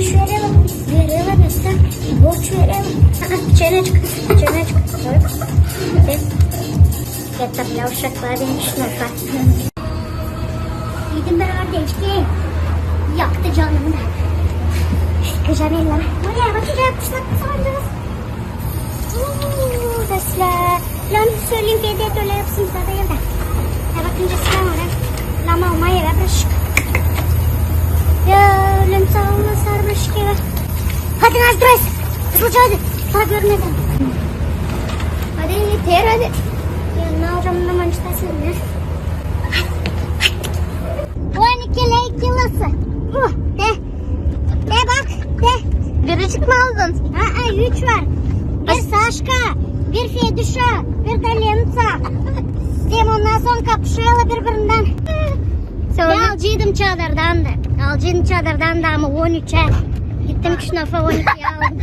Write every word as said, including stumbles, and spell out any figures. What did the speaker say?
Şöylä bak, verelim, göster. Borç verelim. Aa, çenecik, çenecik. Bak. Getirdiler uşaklar beni şnofa. Yedim beraber demişti. Yaktı canımı da. Kıcam elleme. Oraya bakacağım, kuşlar kısa oynayacağız. Uuu, dostlar. Lan söleyim, kedi et ölä yapsın, bizä dä evdä. Ya bakınca sıra var, ha. Lama olma evä bırakık. Ya, ölüm sağlığı sarmış ki. Hadi, Nazdres. Hızlıca hadi. Daha görmeden. Hadi, yeter hadi. Ya, ne alacağım, ne mançtasın, ne? On iki ley kilosu. Bu, de. De bak, de. Biricik mi aldın? Aa, üç var. Bir Saşka, bir Fedişa, bir dä Lenca. Hem ondan sora kapışêrlar biri-birindän. Sora... Ya, alcıydım Çadırdan da. Alcıydım Çadırdan da, ama on üçä. Gittim Küşnofa, on ikiye aldım.